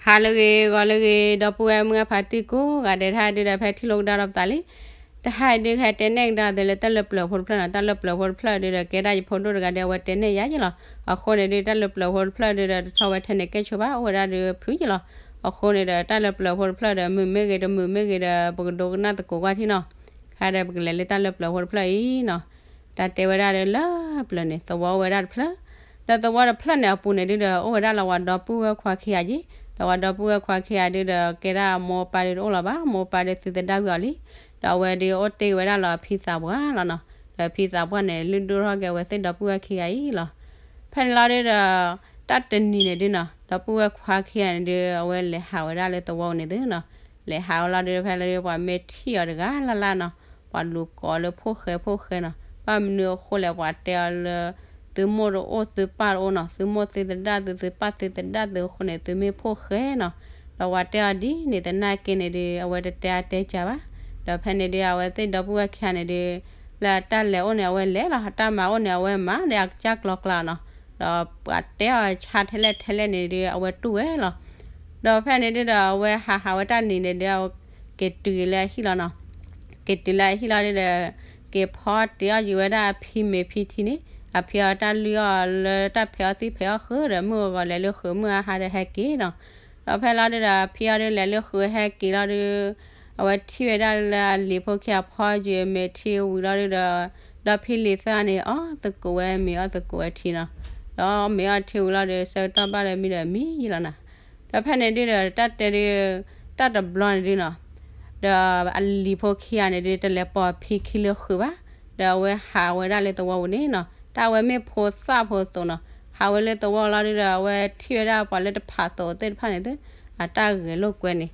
ဟါလၢအဂ့ၤ ဂီၤလၢအဂ့ၤ ဒီပုၢ်ဝဲၢ်မုၢ်အဖးတံၢ်ကိးဂၤဒဲး တဟါဒုဒီး ဖဲထံၣ်လိာ်ကဒါဒီးပသးလံ. တဟါဒုခဲတဲနဲၣ်ကဒါအီၤသုလၢတၢ်လၢပျၢၤဖိတဖျၢၣ်နီၤ, တၢ်လၢပျၢၤဖိတဖျၢၣ်ဒုဒီး ကဲဒၣ်ယဖိဒိၣ်တဂၤဒီး အဝဲတဲနဲၣ်ယၤယ့လီၤ. အဃိန့ၣ်ဒု တၢ်လၢပျၢၤဖိတဖျၢၣ်ဒုဒီး တထီၣ်ဝဲထဲန့ၣ်ကဲဆိဘၣ် အိၣ်ဝဲဒၣ်ဒုဖုယ့လီၤ. အဃိန့ၣ်ဒီး တၢ်လၢပျၢၤဖိတဖျၢၣ်ဒီး မုာ်မ့ၢ်ဂ့ၤ တမုာ်မ့ၢ်ဂ့ၤဒီး ပကဒိကနၣ်သကိးကွၢ်ထံနီၤ. ခဲဒီးပကလဲၤလၢတၢ်လၢပျၢၤဖိတဖျၢၣ်အံၤနီၤ. တၢ်တဲဝဲဒၣ်ဒီးလၢပျၢၤန့ၣ် သဝီအိၣ်ဝဲဒၣ်တဖျၢၣ်, ဒီးသဝီတဖျၢၣ်န့ၣ်အပူၤန့ၣ်ဒုဒီး အိၣ်ဝဲဒၣ်လၢပှၤဒီပုၢ်ဝဲၢ်ခွါခံဂၤယ့, ဒီးပှၤဒီပုၢ်ဝဲၢ်ခွါခံဂၤဒုဒီး ကဲဒၣ်အမိၢ်အပၢ်ဒုတအိၣ်လၢၤဘၣ်, မိၢ်အပၢ်ဒုသုသဒါကွံာ်အီၤလံ. ဒီးအဝဲဒုအိၣ်တ့ၢ်ဝဲဒၣ်လၢအဖံသးပှၢ်လီၤနီၤ. ဒီးဖံသးပှၢ်န့ၣ်လုၢ်ဒိၣ်ထီၣ်က့ၤအဝဲသ့ၣ်ဒီပုၢ်ဝဲၢ်ခံဂၤအံၤလီၤ. ဖဲန့ၣ်လီၤဒုဒီး တၢ်တနံၤန့ၣ်ဒုနီၤ ဒီပုၢ်ဝဲၢ်ခွါခံဂၤန့ၣ်ဒု အဝဲလဲၤဟးဝဲဒၣ်လၢသဝီပူၤန့ၣ်သုနီၤ. လဲၤဟးဝဲလီၤဒု ဖဲလီၤဒုပှၤမ့ၢ်ထံၣ်အီၤတဂၤလၢ်လၢ်နီၤ, ပှၤလူၤကိးလၢဖိၣ်ဃဲဖိၣ်ဃဲနီၤ. ဘၣ်မနုၤအဃိလဲၣ် ပှၤတဲအီၤလၢ သုမိၢ်တအိၣ်သုပၢ်တအိၣ်နီၤ, သုမိၢ်သုသဒါသု သုပၢ်သုသဒါသုအဃိန့ၣ် သုမ့ၢ်ဖိၣ်ဃဲနီၤ. ဒီးပှၤတဲအီၤဒ်န့ၣ်သနာ်က့န့ၣ်ဒု အဝဲတတဲအါတဲစှၤဘၣ်. ဒီးဖဲန့ၣ်ဒု အဝဲသ့ၣ်ဒီပုၢ်ဝဲၢ်ခံဂၤန့ၣ်ဒု လၢအတၢ်လဲၤအိၣ်န့ၣ် အဝဲလဲၤလီၤ, အတၢ်မၤအိၣ်န့ၣ် အဝဲမၤဒီးအကစၢ်ကျီကျါနီၤ. ဒီးပှၤတဲအီၤဆါထဲလဲၣ်ထဲလဲၣ်န့ၣ်ဒု အဝဲတူၢ်ဝဲလီၤ. ဒီးဖဲန့ၣ်ဒုဒီး အဝဲဟးဟးဝဲတၢ်နံၤန့ၣ်ဒု က့ၤတုၤက့ၤလၢအဟံၣ်လီၤနီၤ. က့ၤတုၤလၢအဟံၣ်လီၤဒုဒီး က့ၤဖီတ့ၢ်အီၣ်ယံၤဝဲဒၣ်အဖံမ့ၤဖံထံန့ၣ်, အဖံအီၤတၢ်လုၢ်အီၣ်လၢတၢ်ဖဲးအီၣ်သံၣ်ဖဲးအီၣ်ဃုာ်ဒီး မုၢ်အဂီၤလဲၤလၢဃုာ် မုၢ်အဟါဒီးဟဲက့ၤနီၤ. ဒီးဖဲလီၤဒုဒီး အဖံအီၤဒုလဲၤလၢဃုာ်ဟဲက့ၤလီၤဒု အဝဲထံၣ်ဝဲဒၣ်လၢအလံၤဖိခံဂၤဖီယံၤမ့ၤထံဝံၤလီၤဒုဒီး ဒီဖံလံၤသၢဂၤန့ၣ် အီၣ်သကိးဝဲမ့ၤအီၣ်သကိးဝဲထံနီၤ. ဒီးမ့ၤအီၣ်ထံဝံၤလီၤဒု ဆၢကတီၢ်ဘၣ်လၢမံဒီးမံယံၤလီၤနီၤ. ဒီးဖဲန့ၣ်ဒုဒီး တၢ်တဲဒု တၢ်တဘျီန့ၣ်ဒုနီၤ ဒီးအလံၤဖိခံဂၤန့ၣ်ဒု တလဲၤပိာ်အဖံခံလၢဃုာ်ဘၣ်. ဒီးအဝဲဟးဝဲဒၣ်လၢသဝီပူၤန့ၣ်နီၤ, တၢ်အဝဲမ့ၢ်ဖိသၣ်ဖိသိးနီၤ. ဟးဝဲလၢသဝီလီၤဒုဒီး အဝဲထံၣ်ဝဲဒၣ်ပှၤလၢတဖးသိးသ့ၣ်တဖၣ်န့ၣ်သု အတၢ်ဂဲၤလိာ်ကွဲန့ၣ်,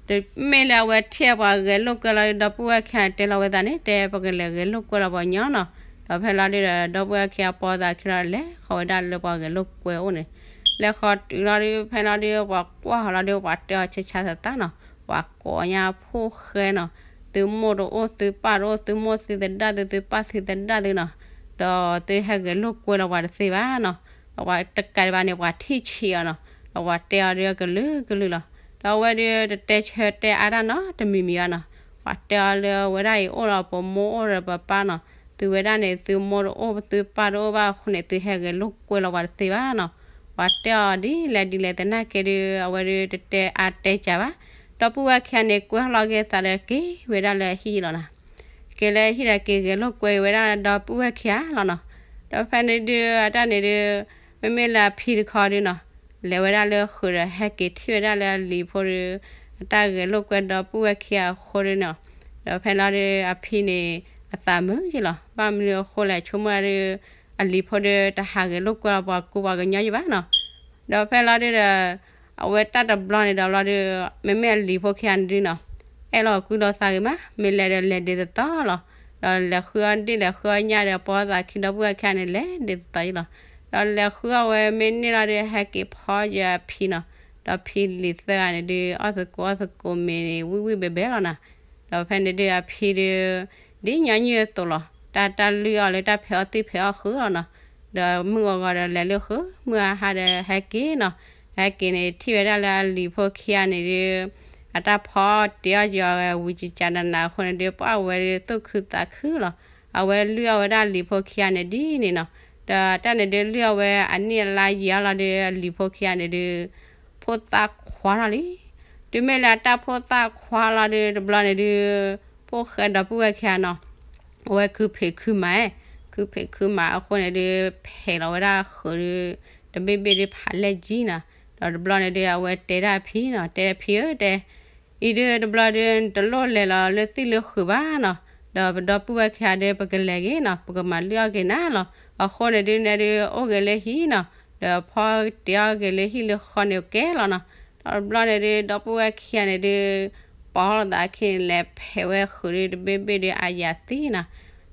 တမ့ၢ်လၢအဝဲထံၣ်ပှၤဂဲၤလိာ်ကွဲလီၤဒု ဒီပုၢ်ဝဲၢ်ခံဂၤန့ၣ် တဲလီၤဝဲသးန့ၣ် တဲပကလဲၤဂဲၤလိာ်ကွဲလီၤပှၤညီနီၤ. ဒီးဖဲလီၤဒုဒီး ဒီပုၢ်ဝဲၢ်ခံဂၤပိာ်သးခံလီၤ လဲၤဃီၤဝဲဒၣ်လၢပှၤဂဲၤလိာ်ကွဲအိၣ်န့ၣ်, လဲၤဃီၤတုၤလီၤဒု ဖဲလီၤဒု ပှၤကွၢ်ဃီၤလီၤဒု ပှၤတဲအီၤဆါဆါသးသးနီၤ, ပှၤကိးညါဖိၣ်ဃဲနီၤ, သုမိၢ်တအိၣ်သုပၢ်တအိၣ် သုမိၢ်သုသဒါသု သုပၢ်သုသဒါသုနီၤ, ဒီးသုဟဲဂဲၤလိာ်ကွဲလီၤပှၤတသ့ဘၣ်နီၤ. ဒီးပှၤတကးဒံးဘၣ်န့ၣ် ပှၤထံၣ်ဆံးအီၤနီၤ, ဒီးပှၤတဲအီၤဒုကလုာ်ကလုာ်လီၤ. ဒီးအဝဲဒုတတဲဆၢတဲအါတၢ်နီတမံၤမံၤဘၣ်နီၤ, ပှၤတဲအီၤလၢအဝဲဒၣ်အံၤအိၣ်လီၤပမိၢ်အိၣ်ဒီးပပၢ်နီၤ, သုဝဲဒၣ်န့ၣ် သုမိၢ်တအိၣ်သုပၢ်တအိၣ်ဘၣ်အဃိန့ၣ် သုဟဲဂဲၤလိာ်ကွဲလီၤပှၤတသ့ဘၣ်နီၤ. ပှၤတဲအီၤဒ်လဲၣ်ဒ်လဲၣ်သနာ်က့ဒု အဝဲဒုတတဲအါတဲစှၤဘၣ်. ဒီပုၢ်ဝဲၢ်ခံဂၤန့ၣ် ကွဲလီၤက့ၤသးဒီးက့ၤဝဲဒၣ်လၢအဟံၣ်လီၤနီၤ, က့ၤလၢအဟံၣ်ဒီးက့ၤဂဲၤလိာ်ကွဲဝဲဒၣ်ဒီပုၢ်ဝဲၢ်ခံဂၤလီၤနီၤ. ဒီးဖဲန့ၣ်ဒု အတၢ်န့ၣ်ဒု မ့မ့ၢ်လၢအဖံတခီဒုနီၤ, လဲၤဝဲဒၣ်လၢဃုာ်ဒီးဟဲက့ၤထံၣ်ဝဲဒၣ်လၢအလံၤဖိဒု အတၢ်ဂဲၤလိာ်ကွဲဒီပုၢ်ဝဲၢ်ခံဂၤအဃိဒုနီၤ, ဒီးဖဲလီၤဒု အဖံန့ၣ် အသးမုာ်ယ့လီၤ. ဘၣ်မနုၤအဃိလဲၣ် ဆိကမိၣ်ဒု အလံၤဖိဒု တဟးဂဲၤလိာ်ကွဲလီၤပှၤကူပှၤကညီယံၤဘၣ်နီၤ. ဒီးဖဲလီၤဒုဒီး အဝဲတၢ်တဘျီန့ၣ်ဒီးလီၤဒု မ့မ့ၢ်အလံၤဖိခံဂၤန့ၣ်ဒုနီၤ, အဲၣ်လီၤကွံလိာ်သးဂ့ၤမး, မ့ၢ်လဲၤဒီးလဲၤဒ်သိးသိးလီၤ. ဒီးလဲၤဃုအီၣ်ဒ့ၣ်လဲၤဃုအီၣ်ညၣ်ဒီး ပိာ်သးခံဒီပုၢ်ဝဲၢ်ခံဂၤန့ၣ် လဲၤဒ်သိးသိးယံၤလီၤ. ဒီးလဲၤဃုအီၣ်ဝဲမ့ၢ်န့ၢ်လီၤဒု ဟဲက့ၤဖီယံၤအဖံနီၤ, ဒီးဖံလံၤသၢဂၤန့ၣ်ဒု အီၣ်သကိးအီၣ်သကိးမ့ၤန့ၣ် ဝံၣ်ဝံၣ်ဘဲဘဲလီၤနီၤ. ဒီးဖဲန့ၣ်ဒု အဖံဒု ဒ်ညီနုၢ်အသိးလီၤ, တၢ်တၢ်လုၢ်အီၣ်လၢတၢ်ဖဲးအီၣ်သံၣ်ဖဲးအီၣ်ဃုာ်လီၤနီၤ. ဒီးမုၢ်ဂီၤဂီၤဒီးလဲၤလၢဃုာ်, မုၢ်ဟါဟါဒီးဟဲက့ၤနီၤ. ဟဲက့ၤန့ၣ် ထံၣ်ဝဲဒၣ်လၢအလံၤဖိခံဂၤန့ၣ်ဒု အတၢ်ဖီတ့ၢ်အီၣ်ယံၤဝံၤကကနးနးအဃိန့ၣ်ဒု ပှၢ်ဝဲဒုသူၣ်ခုသးခုလီၤ. အဝဲလုၢ်အီၣ်ဝဲဒၣ်အလံၤဖိခံဂၤန့ၣ်ဒ်န့ၣ်နီၤ. ဒီးတၢ်န့ၣ်ဒု လုၢ်အီၣ်ဝဲအနံၣ်အလါယံၤအါလီၤဒု အလံၤဖိခံဂၤန့ၣ်ဒု ဖိသၣ်ခွါထီၣ်လံ. တုၤမ့ၢ်လၢအတၢ်ဖိသၣ်ခွါလီၤဒု တဘျီန့ၣ်ဒု ဖိၣ်ဃဲဒီပုၢ်ဝဲၢ်ခံဂၤနီၤ, အဝဲခုဖံးခုမၤ, ခုဖံးခုမၤအဃိန့ၣ်ဒု ဖဲးလီၤဝဲဒၣ်ဃုာ်ဒု တဘ့ၣ်ဘ့ၣ်ဒုဖးလဲၢ်ကံနီၤ. ဒီးတဘျီန့ၣ်ဒု အဝဲတဲဒၣ်ဖံနီၤ, တဲဖံဧၢ တဲ အံၤဒုတဘျီဒု တလိၣ်လဲၤလီၤလၢသံၣ်လၢဃုာ်ဘၣ်နီၤ. ဒီးပဒီပုၢ်ဝဲၢ်ခံဂၤဒု ပကလဲၤဂ့ၤနီၤ, ပကမၤလုၢ်အီၣ်က့ၤနၤလီၤ. အဃိန့ၣ်ဒု နဲဒု အိၣ်ဂ့ၤလၢဟံၣ်နီၤ, ဒီးဖီတ့ၢ်အီၣ်ဂ့ၤလၢဟံၣ်လၢဃီန့ၣ်ကဲလီၤနီၤ. ဒီးတဘျီန့ၣ်ဒု ဒီပုၢ်ဝဲၢ်ခံဂၤန့ၣ်ဒု ပိာ်လိာ်သးခံန့ၣ် လဲၤဖဲးဝဲဃုာ်ဒု တဘ့ၣ်ဘ့ၣ်ဒုအါယၤသံနီၤ.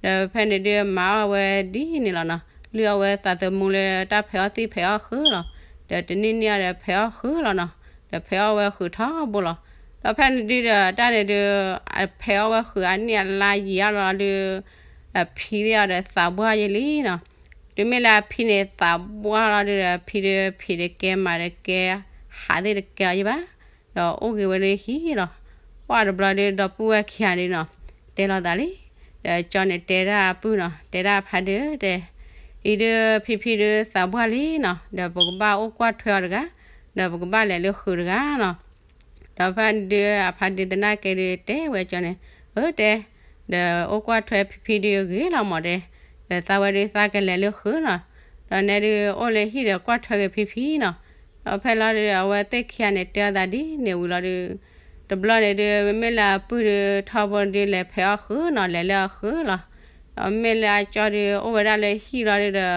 ဒီးဖဲန့ၣ်ဒု မၤအီၣ်ဝဲဒ်န့ၣ်လီၤနီၤ, လုၢ်အီၣ်ဝဲသးသမူလၢတၢ်ဖဲးအီၣ်သံၣ်ဖဲးအီၣ်ဃုာ်လီၤ. ဒီးတနံၣ်နံၣ်အံၤဒီးဖဲးအီၣ်ဃုာ်လီၤနီၤ, ဒီးဖဲးအီၣ်ဝဲဃုာ်ထီဘိလီၤ. ဒီးဖဲန့ၣ်ဒုဒီး တၢ်န့ၣ်ဒု အဖဲးအီၣ်ဝဲဃုာ်အနံၣ်အလါယံၤအါလီၤဒု အဖံသ့ၣ်အီၤဒီးသးဘှါယံၤလံနီၤ. တုၤမ့ၢ်လၢအဖံန့ၣ်သးဘှါလီၤဒုဒီး အဖံဒု ဖံးတကဲမၤတကဲ ဟးသ့ၣ်တကဲလီၤယဲၢ်ဘၣ်, ဒီးအိၣ်ဂ့ၤဝဲလၢဟံၣ်လီၤ. ပှၢ်တဘျီဒီး ဒီပုၢ်ဝဲၢ်ခံဂၤန့ၣ်နီၤ တဲလိာ်သးလံ, ဒီးကၠီန့ၣ်တဲဒၣ်အပုၢ်နီၤ တဲဒၣ်အဖါဒ့တဲ, အံၤဒုးဖံဖံဒုးသးပှၢ်လံနီၤ ဒီးပကဘၣ်အိၣ်ကွၢ်ထွဲအီၤတဂၤ, ဒီးပကဘၣ်လဲၤလၢဃုာ်တဂၤနီၤ. ဒီးဖါဒ့သနာ်က့ဒုးတဲဝဲကၠီန့ၣ်, အၢတဲ, ဒီးအိၣ်ကွၢ်ထွဲဖံဖံဒုးဂ့ၤလီၤမၢ်တဲ, ဒီးသးဝဲဒုးသးကလဲၤလၢဃုာ်နီၤ, ဒီးနဲဒုးအိၣ်လၢဟံၣ်ဒီးကွၢ်ထွဲက့ၤဖံဖံနီၤ. ဒီးဖဲလီၤဒုး အဝဲသ့ၣ်ခံဂၤန့ၣ်တဲအီၤသးဒ်န့ၣ်ဝံၤလီၤဒုး, တဘျီန့ၣ်ဒုး မ့မ့ၢ်လၢအပုၢ်ဒုးထီဘိဒုးလဲၤဖဲးအီၣ်ဃုာ်နီၤ လဲၤလၢအဃုာ်လီၤ. ဒီးမ့မ့ၢ်လၢအကၠီဒုး အိၣ်ဝဲဒၣ်လၢဟံၣ်လီၤဒုးဒီး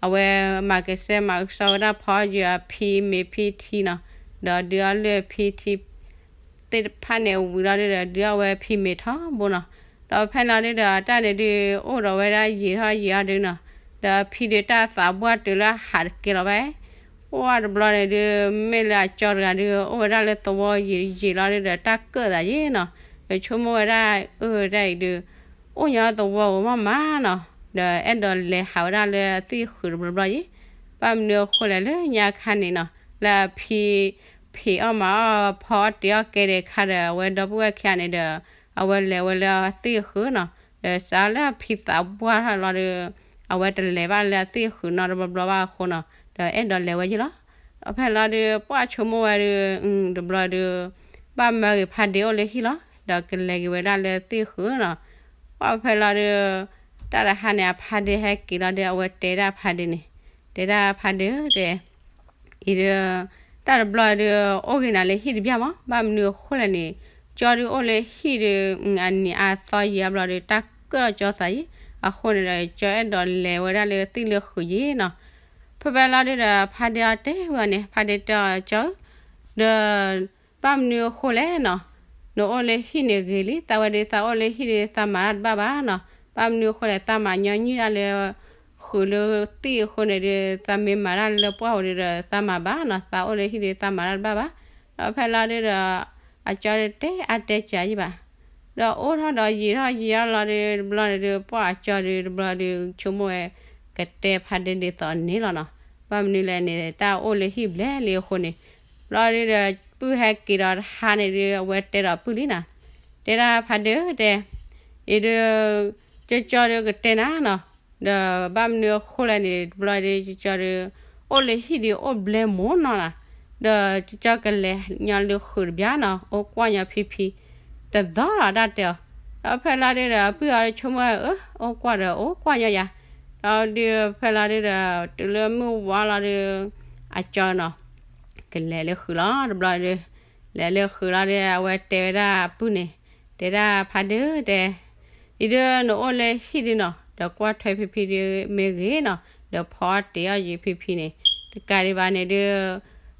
အဝဲမၤကစဲမၤကစီဝဲဒၣ်ဖီယုာ်အဖံမ့ၤဖံထံနီၤ, ဒီးဒုးအီၣ်လုၢ်အဖံထံ သ့ၣ်တဖၣ်န့ၣ်ဝံၤလီၤဒုးဒီး ဒုးအီၣ်ဝဲဖံမ့ၤထီဘိနီၤ. ဒီးဖဲလီၤဒုးဒီး တၢ်န့ၣ်ဒုး အိၣ်ဒီးဝဲဒၣ်ယံာ်ထီၣ်ယံာ်အီၤဒုးနီၤ, ဒီးအဖံဒုးတၢ်သးပှၢ်တုၤလၢဟးတကဲလီၤဘၣ်. ပှၢ်တဘျီန့ၣ်ဒုး မ့ၢ်လၢအကၠီတဂၤဒုး အိၣ်ဝဲဒၣ်လၢသဝီယံာ်ယံာ်လီၤဒုးဒီး တၢ်ကၢၣ်သးယဲနီၤ, ဒီးဆိကမိၣ်ဝဲဒၣ် အၢ တၢ်အံၤဒုး အိၣ်ညီသဝီဧိၤမးမးနီၤ, ဒီးအဲၣ်ဒိးလဲၤဟးဝဲဒၣ်လၢအသ့ၣ်ဃုာ်တဘျီဘျီယဲ, ဘၣ်မနုၤအဃိလဲၣ်လၢညါခါန့ၣ်နီၤ လၢအဖံ ဖံးအီၣ်မၤအီၣ်ဖီအီၣ်တ့ၤအီၣ်ကဲဒံးအခါဒီး အဝဲဒီပုၢ်ဝဲၢ်ခံဂၤန့ၣ်ဒီး အဝဲလဲၤဝဲလၢအသ့ၣ်ဃုာ်နီၤ, ဒီးစးလၢအဖံသးပှၢ်ထီၣ်လီၤဒီး အဝဲတလဲၤဘၣ်လၢအသ့ၣ်ဃုာ်နီတဘျီဘျီဘၣ်အဃိနီၤ, ဒီးအဲၣ်ဒိးလဲၤဝဲယဲလီၤ. ဒီးဖဲလီၤဒုး ပှၢ်ဆိကမိၣ်ဝဲဒုး တဘျီဒုး ဘၣ်မၢက့ၤဖါဒ့အိၣ်လၢဟံၣ်လီၤ, ဒီးကလဲၤက့ၤဝဲဒၣ်လၢသ့ၣ်ဃုာ်နီၤ. ပှၢ်ဖဲလီၤဒုး တၢ်တဟါန့ၣ် အဖါဒ့ဟဲက့ၤလီၤဒီး အဝဲတဲဒၣ်ဖါဒ့န့ၣ်, တဲဒၣ်ဖါဒ့ဧၢတဲ အံၤဒုး တၢ်တဘျီဒုး အိၣ်ဂ့ၤနၤလၢဟံၣ်တဘျီမး, ဘၣ်မနုၤအဃိလဲၣ်န့ၣ် ကၠီဒုးအိၣ်လၢဟံၣ်ဒုး အနံၤအါသီယံာ်အါဘျီဒုး တၢ်ကၢၣ်ထီၣ်ကၠီသးယဲ, အဃိန့ၣ်ဒီး ကၠီအဲၣ်ဒိးလဲၤဝဲဒၣ်လၢသ့ၣ်လၢဃုာ်ယဲနီၤ. ဖဲဖဲလီၤဒုးဒီး ဖါဒ့အီၤတဲဝဲအီၤန့ၣ် ဖါဒ့တဲအီၤ ကၠီဧၢ ဒီး ဘၣ်မနုၤအဃိလဲၣ်နီၤ, နအိၣ်လၢဟံၣ်န့ၣ်ဂ့ၤလံ, သးဝဲဒုးသးအိၣ်လၢဟံၣ်ဒုးသးမၤတၢ်တဘၣ်ဘၣ်နီၤ, ဘၣ်မနုၤအဃိလဲၣ် သးမၤညီနုၢ်တၢ်လၢ ဃုာ်လၢသ့ၣ်အဃိန့ၣ်ဒုး သးမ့ၢ်မၤတၢ်လၢပှၢ်ဧိၤဒုးဒီး သးမၤဘၣ်နီၤ, သးအိၣ်လၢဟံၣ်ဒုးသးမၤတၢ်တဘၣ်ဘၣ်. ဒီးဖဲလီၤဒုးဒီး အကၠီဒုးတဲအါတဲကးယဲဘၣ် ဒီးအိၣ်ထီၣ်ဒီးယံာ်ထီၣ်ယံာ်ထီၣ်လီၤဒုး တဘျီန့ၣ်ဒုး ပှၢ်အကၠီဒုး တဘျီဒုး ဆိကမိၣ်ဝဲ ကတဲဖါဒ့ဒ်သိးန့ၣ်လီၤနီၤ. ဘၣ်မနုၤလဲၣ်န့ၣ် တၢ်အိၣ်လၢဟံၣ်ဘျဲၣ်လံအဃိန့ၣ်, ဘျီဒုးဒီး ပုၢ်ဟဲက့ၤဒီးတဟါန့ၣ်ဒုး အဝဲတဲဒီးပုၢ်လံနီၤ, တဲဒၣ်ဖါဒ့ဧၢတဲ အံၤဒုး ကၠီကၠီဒုးကတဲနၤနီၤ, ဒီးဘၣ်မနုၤအဃိလဲၣ်န့ၣ် တဘျီဒုး ကၠီကၠီဒုး အိၣ်လၢဟံၣ်ဒုးအိၣ်ဘျဲၣ်မးနီၤနီၤ, ဒီးကၠီကၠီကလဲၤညီလၢဃုာ်တဘျီနီၤ, အိၣ်ကွၢ်ညီဖံဖံ တသီလီၤတၢ်တဲအီၤ. ဒီးဖဲလီၤဒုးဒီး ပုၢ်အီၤဆိကမိၣ်ဝဲ အၢ အိၣ်ကွၢ်ဒီးအိၣ်ကွၢ်ညီယၤ, ဒီးဒုးဖဲလီၤဒုးဒီး တုၤလၢမုၢ်ဝါလီၤဒုး အကၠီနီၤ ကလဲၤလၢဃုာ်လီၤ တဘျီဒုး, လဲၤလၢဃုာ်လီၤဒုး အဝဲတဲဝဲဒၣ်အပုၢ်န့ၣ်, တဲဒၣ်ဖါဒ့ဧၢတဲ အံၤဒုးနအိၣ်လၢဟံၣ်ဒုးနီၤ ဒီးကွၢ်ထွဲဖံဖံဒုးမ့ၢ်ဂ့ၤနီၤ, ဒီးဖီအီၣ်တ့ၤအီၣ်ယံၤဖံဖံန့ၣ်, တကးဒံးဘၣ်န့ၣ်ဒုး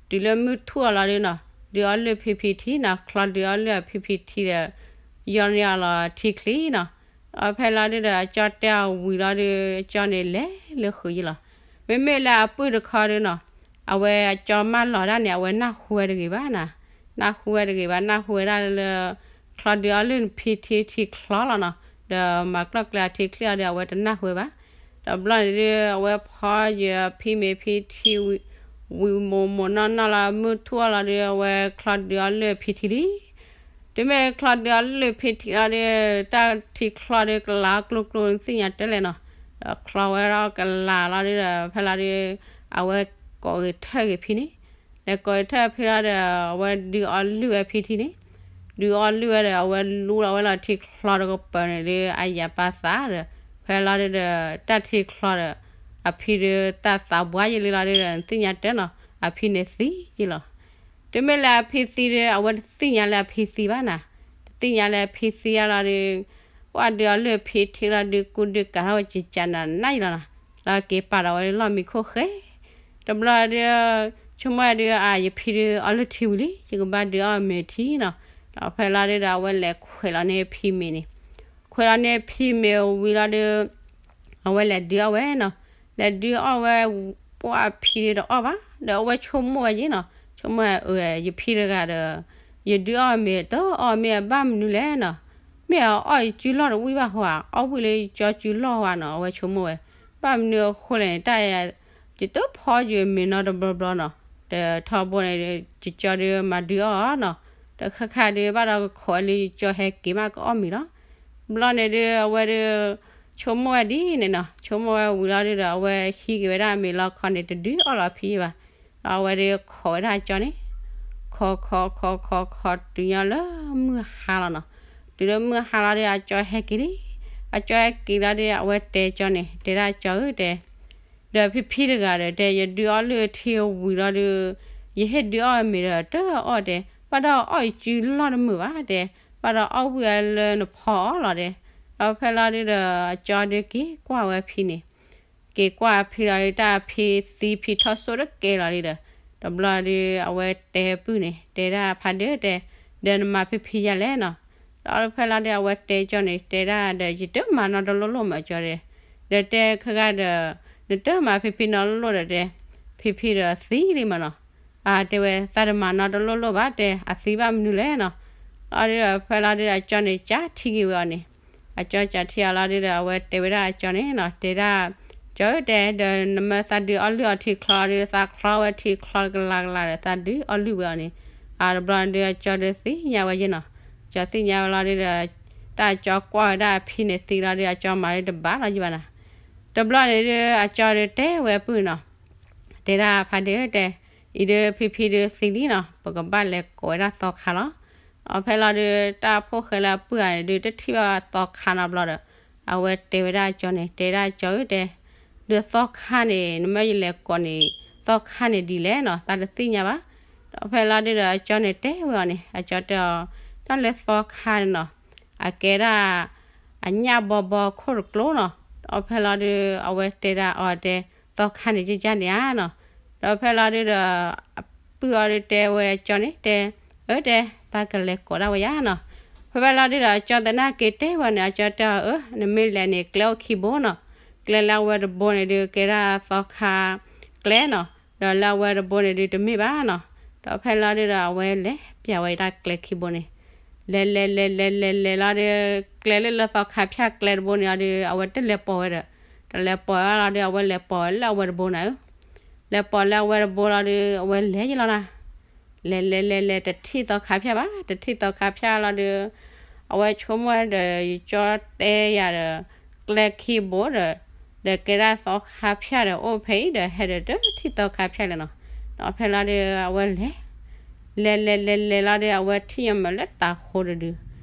တုၤလၢမုၢ်ထူၣ်အီၤလီၤဒုးနီၤ ဒုးအီလုၢ်ဖံဖံထံနီၤ, ချီဒုးအီလုၢ်အဖံဖံထံဒီး ယီန့ၢ်အီၤလီၤထံချံနီၤ. ဒီးဖဲလီၤဒုးဒီး အကၠီတဲအီၤဝံၤလီၤဒုး အကၠီန့ၣ်လဲၤလၢဃုာ်ယံၤလီၤ. မ့မ့ၢ်လၢအပုၢ်တခီဒုးနီၤ အဝဲအကၠီမၢလီၤဒၣ်န့ၣ် အဝဲနၢ်ဟူဝဲတဂ့ၤဘၣ်နီၤ, နၢ်ဟူဝဲတဂ့ၤဘၣ် နၢ်ဟူဝဲဒၣ်လၢ ချီဒုးအီလုၢ်ဖံထံထံချီလီၤနီၤ, ဒီးမၤကျီၢ်ကျဲအထံချံအီၤဒီး အဝဲတနၢ်ဟူဝဲဘၣ်. ဒီးဘျီန့ၣ်ဒုး အဝဲဖီယံၤဖံမ့ၤဖံထံ ဝံၤမိၢ်မိၢ်နီၢ်နီၢ်လီၤ မုၢ်ထူၣ်အီၤလီၤဒုး အဝဲချီဒုးအီလုၢ်ဖံထံလံ. တုၤမ့ၢ်ချီဒုးအီလုၢ်ဖံထံလီၤဒုး တၢ်ထံချီဒုးကလၤအီၤကျိကျိသ့ၣ်ညါတၢ်လဲၣ်နီၤ, ဒီးချီဝဲဒီးကလၤလီၤဒုးဒီး ဖဲလီၤဒုး အဝဲကိးဂဲၤထၢၣ်ဂ့ၤဖံန့ၣ်, လဲၤကိးဂဲၤထၢၣ်ဖံလီၤဒီး အဝဲဒုးအီလုၢ်ဝဲဖံထံန့ၣ်, ဒုးအီလုၢ်ဝဲဒီး အဝဲလူလီၤဝဲလီၤထံချီတကပၤန့ၣ်ဒုး အယၤပာ်သးဒီး ဖဲလီၤဒုးဒီး တၢ်ထံချီဒီး အဖံဒုးတၢ်သးပှၢ်ယံၤလံလီၤဒုးဒီး နသ့ၣ်ညါတၢ်နီၤ အဖံန့ၣ်သံယံၤလီၤ. တုၤမ့ၢ်လၢအဖံသံဒီး အဝဲတသ့ၣ်ညါလၢအဖံသံဘၣ်နီၤ, တသ့ၣ်ညါလၢအဖံသံအလီၤဒုး ပှၢ်ဒုးအီလုၢ်အဖံထံလီၤဒုး ကူဒုးကၤထီၣ်ဝဲကကးနၤနၢ်ယံၤလီၤနီၤ, လီၤက့ၤပာ်ဒီးဝဲလၢလီၢ်မံခိၣ်ဃဲ တဘျီဒုး ဆိကမိၣ်ဝဲဒုး အါ ယဖံဒုးအီလုၢ်ထံဝံၤလံ ယကဘၣ်ဒုးအီၣ်မ့ၤထံနီၤ. ဒီးဖဲလီၤဒုးဒီး အဝဲလဲၤခွဲးလီၤန့ၢ်ဖံမ့ၤန့ၣ်, ခွဲးလီၤန့ၢ်ဖံမ့ၤဝံၤလီၤဒုး အဝဲလဲၤဒုးအီၣ်ဝဲနီၤ, လဲၤဒုးအီၣ်ဝဲ ပှၢ်ဖံဒုးတအီၣ်ဘၣ် ဒီးအဝဲဆိကမိၣ်ဝဲယဲနီၤ, ဆိကမိၣ်ဝဲ အၢ ယဖံတဂၤဒီး ယဒုးအီၣ်မ့ၤတအီၣ်မ့ၢ်အဘၣ်မနုၤလဲၣ်နီၤ, မ့ၢ်အအီၣ်ယစုလီၢ်တဝံၣ်ဘၣ်ဟါ, အီၣ်ဝံၣ်လၢယကၠီစုလီၢ်ဟါနီၤ, အဝဲဆိကမိၣ်ဝဲ ဘၣ်မနုၤအဃိလဲၣ်န့ၣ် တၢ်ယတဖီယုာ်မ့ၤနီတဘျီဘျီနီၤ, တထီဘိန့ၣ် ယကၠီဒုးမၤဒုးအီၣ်အီၤနီၤ, တခါခါဒုးဘၣ်ဒီးကခိးဝဲလၢယကၠီဟဲက့ၤမးကအီၣ်မ့ၤလီၤ. ဘျီန့ၣ်ဒုးအဝဲဒုး ဆိကမိၣ်ဝဲဒ်န့ၣ်နီၤ, ဆိကမိၣ်ဝဲဝံၤလီၤဒုးဒီး အဝဲဟံးက့ၤဝဲဒၣ်မ့ၤလီၤခီန့ၣ် တဒုးအီၣ်လီၤဖံဘၣ်. ဒီးအဝဲဒုးခိးဝဲဒၣ်အကၠီန့ၣ် ခိးခိးခိးခိးခိးတုၤညီလၢ မုၢ်ဟါလီၤနီၤ. တုၤလၢမုၢ်ဟါလီၤဒုး အကၠီဟဲက့ၤလံ, အကၠီဟဲက့ၤလီၤဒုး အဝဲတဲကၠီန့ၣ် တဲဒၣ်ကၠီဧၢတဲ ဒီးဖံဖံတဂၤဒီး တဲ ယဒုးအီၣ်လုၢ်အထံအဝံၤလီၤဒုး ယဟ့ၣ်ဒုးအီၣ်မ့ၤဒီးတအီၣ်တဲ, ဘၣ်ဒီးအီၣ်အံၤစုလီၢ်တမုာ်ဘၣ်တဲ, ဘၣ်ဒီးအီၣ်ဝံၤအလၢနဖီအီၤလီၤတဲ. ဒီးဖဲလီၤဒုးဒီး အကၠီဒုးက့ၤကွၢ်ဝဲဖံန့ၣ် က့ၤကွၢ်ဖံလီၤဒုး တၢ်ဖံသံဖံထီၣ်စိၣ်တကဲလီၤဒုးဒီး, တဘျီဒုး အဝဲတဲပုၢ်န့ၣ် တဲဒၣ်ဖါဒုးတဲ, ဒီးနမၤဖံဖံယၤလဲၣ်နီၤ. ဒီးဖဲလီၤဒုး အဝဲတဲကၠီန့ၣ် တဲဒၣ်ဒီး ယတမၤနီတလိၣ်လိၣ်မးကၠီဒီး, ဒီးတဲခဲဂၤဒီး နတမၤဖံဖံနီတလိၣ်ဒီးတဲ, ဖံဖံဒီးသံလံမးနီၤ. အတဲဝဲ သးတမၤနီတလိၣ်လိၣ်ဘၣ်တဲ အသံဘၣ်မနုၤလဲၣ်နီၤ. လီၤဒုးဒီး ဖဲလီၤဒုးဒီး အကၠီန့ၣ် ကးထံက့ၤဝဲအီၤန့ၣ်, အကၠီကးထံအီၤလီၤဒုးဒီး အဝဲတဲဝဲဒၣ်အကၠီန့ၣ်နီၤ, တဲဒၣ် ကၠီဧၢတဲ ဒီးနမ့ၢ်သးဒုးအီၣ်လုၢ်အီၤထံချီလီၤဒုး သးချီဝဲထံချီကလၤကလၤဒီး သးဒုးအီၣ်လုၢ်ဝဲအီၤန့ၣ်. အတဘျီဒုး အကၠီဒုးသ့ၣ်ညါဝဲယဲနီၤ, ကၠီသ့ၣ်ညါဝဲလီၤဒုးဒီး တၢ်ကၠီကွၢ်ဝဲဒၣ်အဖံန့ၣ်သံလီၤဒုး အကၠီမၤဒုးတဘၣ်လီၤယဘၣ်နီၤ. တဘျီန့ၣ်ဒုး အကၠီဒုးတဲဝဲပုၢ်နီၤ, တဲဒၣ်ဖါဒုးတဲ, အံၤဒုးဖံဖံဒုးသံလံနီၤ, ပကဘၣ်လဲၤကိးဝဲဒၣ်သီခါလီၤ. ဒီးဖဲလီၤဒုး တၢ်ဖိၣ်ဃဲလၢအပုၢ်ဧါန့ၣ်ဒုး တထံၣ်ဘၣ်သီခါနီတဘျီဒီး အဝဲတဲဝဲဒၣ်အကၠီန့ၣ် တဲဒၣ်ကၠီဧၢတဲ, ဒီးသီခါန့ၣ် နမ့ၢ်ယလဲၤကိးန့ၣ် သီခါန့ၣ်ဒ်လဲၣ်နီၤ သးတသ့ၣ်ညါဘၣ်. ဒီးဖဲလီၤဒုးဒီး အကၠီန့ၣ်တဲဝဲအီၤန့ၣ် အကၠီတဲအီၤ, တၢ်လၢသီခါန့ၣ်နီၤ အကဲဒၣ် အညၣ်ဘီဘီခိၣ်တကျိနီၤ. ဒီးဖဲလီၤဒုး အဝဲတဲဒၣ်အီၤတဲ, သီခါန့ၣ်ကကၢ်န့ၣ်ဧါနီၤ. ဒီးဖဲလီၤဒုးဒီး အပုၢ်အီၤဒုးတဲဝဲအကၠီန့ၣ်တဲ, အၢတဲ, သးကလဲၤကိးဒၣ်ဝဲယၤနီၤ. ဖဲဖဲလီၤဒုးဒီး အကၠီသနာ်က့တဲဝဲန့ၣ် အကၠီတဲအီၤ အၢ နမ့ၢ်လဲၤန့ၣ် ကျဲအိၣ်ခံဘိနီၤ. ကျဲလၢအဝဲတဘိန့ၣ်ဒုး ကဲဒၣ်သီခါကျဲနီၤ, ဒီးလၢအဝဲတဘိန့ၣ်ဒုး တမ့ၢ်ဘၣ်နီၤ. ဒီးဖဲလီၤဒုးဒီး အဝဲလဲၤပျးဝဲဒၣ်ကျဲခံဘိန့ၣ် လဲၤလဲၤလဲၤလဲၤလဲၤလဲၤလီၤဒီး ကျဲလၢလၢသီခါဖၠၣ်ကျဲတဘိန့ၣ်အီၤဒီး အဝဲတလဲၤပိာ်ဝဲဒီး တလဲၤပိာ်ဝဲလီၤဒီး အဝဲလဲၤပိာ်ဝဲလၢအဝဲတဘိန့ၣ်ဧၢ. လဲၤပိာ်လၢအဝဲတဘိလီၤဒီး အဝဲလဲၤယလီၤနၤ. လဲၤလဲၤလဲၤလဲၤ တထံၣ်သီခါဖၠၣ်ဘၣ်, တထံၣ်သီခါဖၠၣ်လီၤဒီး အဝဲဆိကမိၣ်ဒီး ယကၠီတဲယၤဒီး ကျဲခံဘိဒီး ဒီးကဲဒၣ်သီခါဖၠၣ်ဒီး အိၣ်ဖဲအံၤဒီး ဟဲဒီးတထံၣ်သီခါဖၠၣ်လဲၣ်နီၤ. ဒီးဖဲလီၤဒီး အဝဲလဲၤ လဲၤလဲၤလဲၤလဲၤလီၤဒီး အဝဲထံၣ်ညီမးလၢတၤဟိတဒု,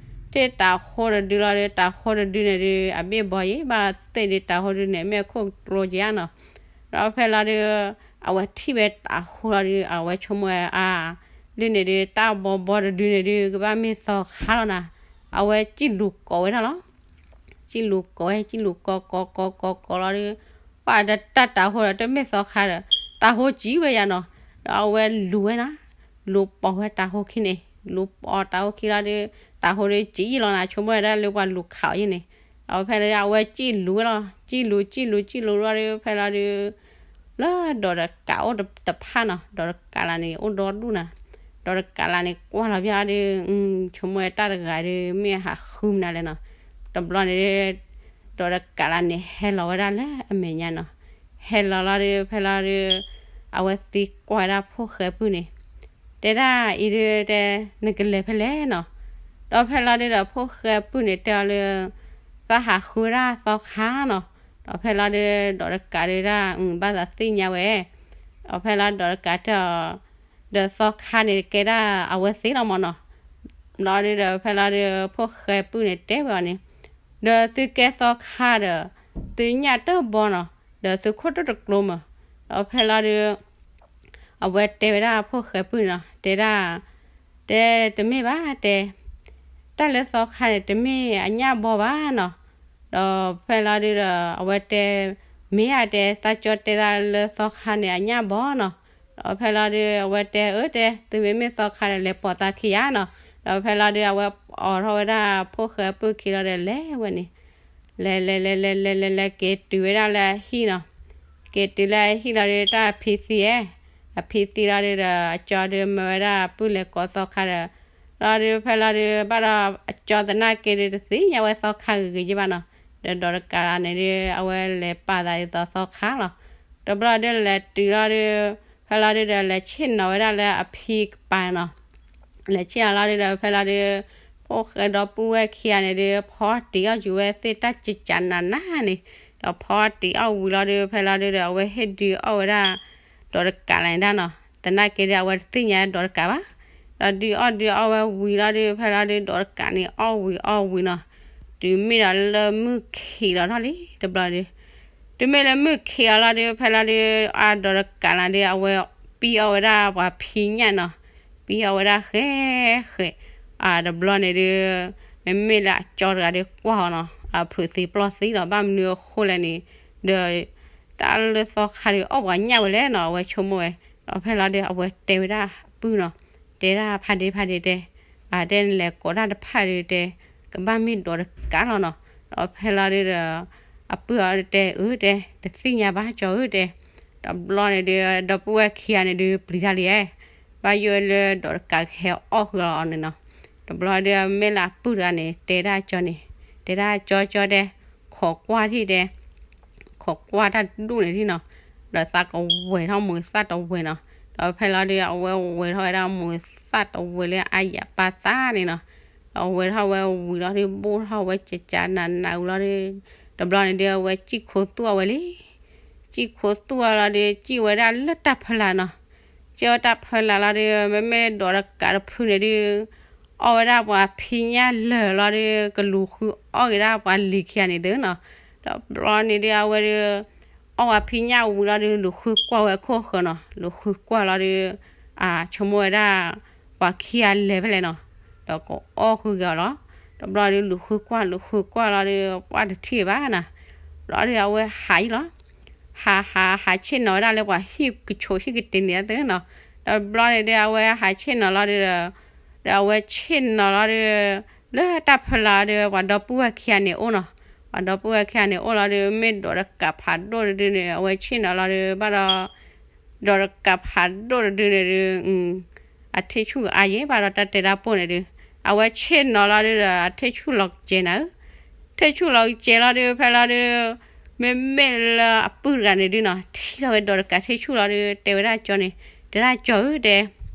ထံၣ်တၤဟိတဒုလီၤဒီး တၤဟိတဒုန့ၣ်ဒုး အဘ့ၣ်ဘီယံၤဘၣ်သ့ၣ်ဒုး တၤဟိတဒုန့ၣ် မ့ၢ်အခိၣ်ကျိကယါနီၤ. ဒီးဖဲလီၤဒုး အဝဲထံၣ်ဝဲတၤဟိလီၤဒီး အဝဲဆိကမိၣ်ဝဲအါ, ဒုန့ၣ်ဒုး တၢ်ဘီဘီတဒုန့ၣ်ဒုး ကဘၣ်မ့ၢ်သီခါလီၤနၤ. အဝဲစံၣ်လူၤကိးဝဲဒၣ်လီၤ. စံၣ်လူၤကိးဝဲ စံၣ်လူၤကိးကိးကိးကိးကိးလီၤဒီး ပှၤတၢ်တၤဟိဒီး တမ့ၢ်သီခါဒီး တၤဟိကံဝဲယါနီၤ. ဒီးအဝဲလူၤဝဲနၤ, လူၤပိာ်ဝဲတၤဟိခံန့ၣ်, လူၤပိာ်တၤဟိခံလီၤဒီး တၤဟိဒီးကံယံၤလီၤနၤ, ဆိကမိၣ်ဝဲဒၣ်လၢပှၤလူၤခးအီၤယဲန့ၣ်. ဒီးဖဲလီၤဒီး အဝဲစံၣ်လူၤဝဲလီၤ, စံၣ်လူၤ စံၣ်လူၤ စံၣ်လူၤလီၤဒီး ဖဲလီၤဒီး လၢဒီးတကးအိၣ်တဖၣ်နီၤ, ဒီးတကးလၢန့ၣ် အိၣ်ဒီဒူၣ်နၤ. ဒီးတကးလၢန့ၣ် ကွၢ်လီၤပျၢ်ဒီး ဆိကမိၣ်ဝဲတၢ်တဂၤဒီး မ့ၢ်ဟးဃုမနုၤလဲၣ်နီၤ. တဘျီန့ၣ်ဒီး ဒီးတကးလၢန့ၣ် ဟဲလီၤဝဲဒၣ်လၢအမဲာ်ညါနီၤ. ဟဲလီၤလီၤဒီး ဖဲလီၤဒီး အဝဲသံကွၢ်ဝဲဒၣ်ဖိၣ်ဃဲပုၢ်န့ၣ် တဲဒၣ်အံၤဒုးတဲ နကလဲၤဖဲလဲၣ်နီၤ. ဒီးဖဲလီၤဒုးဒီး ဖိၣ်ဃဲပုၢ်န့ၣ်တဲအီၤလၢ သးဟးဃုဝဲဒၣ်သီခါနီၤ. ဒီးဖဲလီၤဒုး ဒီးတကးဒုးဒၣ် ဘၣ်သးသ့ၣ်ညါဝဲ. ဒီးဖဲလီၤဒီးတကးတဲအီၤ ဒီးသီခါန့ၣ်ကဲဒၣ်အဝဲသ့ၣ်လီၤမၢ်နီၤ. လီၤဒုးဒီး ဖဲလီၤဒုး ဖိၣ်ဃဲပုၢ်န့ၣ်တဲဝဲအီၤန့ၣ် ဒီးသုကဲသီခါဒီး သုညၣ်တၢၢ်ဘီနီၤ, ဒီးသုခိၣ်တၢၢ်တကျိမၢ်. ဒီးဖဲလီၤဒုး အဝဲတဲဝဲဒၣ်ဖိၣ်ဃဲပုၢ်န့ၣ်နီၤ, တဲဒၣ် တဲတမ့ၢ်ဘၣ်တဲ, တၢ်လၢသီခါန့ၣ် တမ့ၢ်အညၣ်ဘီဘၣ်နီၤ. ဒီးဖဲလီၤဒုးဒီး အဝဲတဲ မ့ၢ်ဧါတဲ သးကၠီတဲသးလၢသီခါန့ၣ် အညၣ်ဘီနီၤ. ဒီးဖဲလီၤဒုး အဝဲတဲ အၢတဲ သုမ့မ့ၢ်သီခါဒီး လဲၤပိာ်သးခံယါနီၤ. ဒီးဖဲလီၤဒုး အဝဲအိးထီၣ်ဝဲဒၣ်ဖိၣ်ဃဲပုၢ်ခံလီၤဒီး လဲၤဝဲန့ၣ် လဲၤလဲၤလဲၤလဲၤလဲၤလဲၤလဲၤ က့ၤတုၤဝဲဒၣ်လၢအဟံၣ်နီၤ. က့ၤတုၤလၢအဟံၣ်လီၤဒုး တၢ်အဖံသံဧဲ, အဖံသံလီၤဒုးဒီး အကၠီဒုးမၢဝဲဒၣ်ပုၢ်လဲၤကိးသီခါဒီး လီၤဒုး ဖဲလီၤဒုး ဘၣ်ဒီးအကၠီသနာ်က့ဒုး တသ့ၣ်ညါဝဲသီခါဂ့ၤဂ့ၤယဲဘၣ်နီၤ. ဒီးဒီးတကးလၢန့ၣ်ဒုး အဝဲလဲၤပာ်သးဒ်သိးသီခါလီၤ. တဘျီဒုးလဲၤတုၤလီၤဒုး ဖဲလီၤဒုဒီး လဲၤဆ့ၣ်နီၤဝဲဒၣ်လၢအဖံကပၤနီၤ. လဲၤဆ့ၣ်နီၤလီၤဒုဒီး ဖဲလီၤဒု ဖိၣ်ဃဲဒီပုၢ်ဝဲၢ်ခံဂၤန့ၣ်ဒု ဖီတံၢ်အီၣ်ကွံာ်ဝဲသ့ၣ်တၢ်ကကးနးနးန့ၣ်, ဒီးဖီတံၢ်အီၣ်ဝံၤလီၤဒု ဖဲလီၤဒုဒီး အဝဲဟ့ၣ်ဒုးအီၣ်ဝဲဒၣ် ဒီးတကးလၢန့ၣ်ဒၣ်နီၤ. သနာ်က့ဒီး အဝဲတသ့ၣ်ညါဒီးတကးဘၣ်. ဒီးဒုးအီၣ်ဒုးအီၣ်ဝဲဝံၤလီၤဒု ဖဲလီၤဒု ဒီးတကးန့ၣ်အီၣ်ဝံၤအီၣ်ဝံၤနီၤ, တုၤမ့ၢ်ဒီးလၢမုၢ်ခံးလီၤထီၣ်လံတဘျီဒု တုၤမ့ၢ်လၢမုၢ်ခံးအီၤလီၤဒု ဖဲလီၤဒု အဒီးတကးလၢဒု အဝဲပံၢ်အီၣ်ဝဲဒၣ်ပှၤဖံးညၣ်နီၤ, ပံၢ်အီၣ်ဝဲဒၣ်ဃဲဃဲ, အတဘျီန့ၣ်ဒု မ့မ့ၢ်လၢအကၠီတဂၤဒုကွၢ်အီၤနီၤ, အဖုးသံပျီၢ်သံလီၤ ဘၣ်မနုၤအဃိလဲၣ်န့ၣ်, ဒီး တၢ်လၢသီခါဒု အီၣ်ပှၤညၣ်ဝဲလဲၣ်နီၤ အဝဲဆိကမိၣ်ဝဲ, ဒီးဖဲလီၤဒု အဝဲတဲဝဲဒၣ်အပုၢ်နီၤ, တဲဒၣ်ဖါဒ့ဖါဒ့တဲ, အတဲနလဲၤကိးတၢ်တဖၣ်ဒုတဲ, ကဘၣ်မ့ၢ်ဒီးတကးလီၤနီၤ. ဒီးဖဲလီၤဒုဒီး အပုၢ်အီၤတဲ အၢတဲ, တသ့ၣ်ညါဘၣ်ကၠီဧၢတဲ, တဘျီန့ၣ်ဒု ဒီပုၢ်ဝဲၢ်ခံဂၤန့ၣ်ဒု ပျံၤတၢ်လံဧါ, ဘၣ်ယိၣ်လၢဒီးတကးကဟဲအီၣ်ဃုာ်လီၤအီၤန့ၣ်နီၤ. တဘျီဒု မ့ၢ်လၢအပုၢ်တဂၤန့ၣ် တဲဒၣ်ကၠီန့ၣ်, တဲဒၣ်ကၠီကၠီတဲ, ခိးကွၢ်ထံၣ်တဲ ခိးကွၢ်တၢ်ဒူၣ်န့ၣ်ထံၣ်နီၤ, ဒီးသးကဝဲၤထီၣ်မိၢ်သၣ်တဝဲၤနီၤ. ဒီးဖဲလီၤဒု အဝဲဝဲၤထီၣ်ဝဲဒၣ်မိၢ်သၣ်တဝဲၤလၢအယၣ်ပၢ်သၣ်န့ၣ်နီၤ. ဒီးဝဲၤထီၣ်ဝဲဝံၤလီၤဒု ဘိၣ်ထီၣ်ဝဲကကးနးနးဝံၤလီၤဒု, တဘျီန့ၣ်ဒု အဝဲစံၣ်ခိသူၣ်အဝဲလံ. စံၣ်ခိသူၣ်အီၤလီၤဒု စံၣ်ဝဲဒၣ်လၢတၢ်ဖီလာ်နီၤ. စံၣ်ဝဲတၢ်ဖီလာ်လီၤဒု မ့မ့ၢ်ဒီးတကးတဖုန့ၣ်ဒု အီၣ်ဝဲဒၣ်ပှၤဖံးညၣ်လၢာ်လီၤဒု ကလူၤဃုအီၣ်က့ၤဒၣ်ပှၤလံၤခံဂၤန့ၣ်သုနီၤ. ဒီးဘျီန့ၣ်ဒု အဝဲဒု အီၣ်ပှၤဖံးညၣ်ဝံၤလီၤဒု လူၤဃုကွၢ်ဝဲအခိၣ်ဃၢၤနီၤ. လူၤဃုကွၢ်လီၤဒု အဆိကမိၣ်ဝဲဒၣ် ပှၤခံဂၤလဲၤဖဲလဲၣ်နီၤ. ဒီးကအီၣ်ဃုာ်က့ၤအီၤလီၤ. တဘျီဒု လူၤဃုကွၢ် လူၤဃုကွၢ်လီၤဒု ပှၢ်တထံၣ်ဘၣ်နီၤ. ဘျီဒု အဝဲဟးအံၤလီၤ. ဟးဟးဟးဆ့ၣ်နီၤဝဲဒၣ်လၢပှၤဟံၣ်ကဆိး ဟံၣ်ကတ့ၤန့ၣ်သုနီၤ. ဒီးဘျီန့ၣ်ဒု အဝဲဟးဆ့ၣ်နီၤလီၤဒု ဒီးအဝဲဆ့ၣ်နီၤလီၤဒု လၢတၢ်ဖီလာ်ဒု ပှၤဒီပုၢ်ဝဲၢ်ခံဂၤန့ၣ်အိၣ်နီၤ. ပှၤဒီပုၢ်ဝဲၢ်ခံဂၤန့ၣ်အိၣ်လီၤဒု မ့ၢ်ဒီးတကးဖးဒိၣ်တဒုန့ၣ် အဝဲဆ့ၣ်နီၤလီၤဒု ဘၣ်ဒီး ဒီးတကးဖးဒိၣ်တဒုန့ၣ်ဒု အထံၣ်ဆူၣ်အါယဲၢ်ဘၣ်ဒီးတၢ်တဲတၢ်ပိၢ်န့ၣ်ဒု အဝဲဆ့ၣ်နီၤလီၤဒုဒီး အထံၣ်ဆူၣ်လီၤကစဲၤနၤဧၢ. ထံၣ်ဆူၣ်လီၤကစဲၤလီၤဒု ဖဲလီၤဒု မ့မ့ၢ်လၢအပုၢ်တဂၤန့ၣ်ဒုနီၤ ထံၣ်ထီၣ်ဝဲဒီးတကးထံၣ်ဆူၣ်လီၤဒု တဲဝဲဒၣ်ကၠီန့ၣ်, တဲဒၣ်ကၠီဧၢတဲ အံၤဒု သး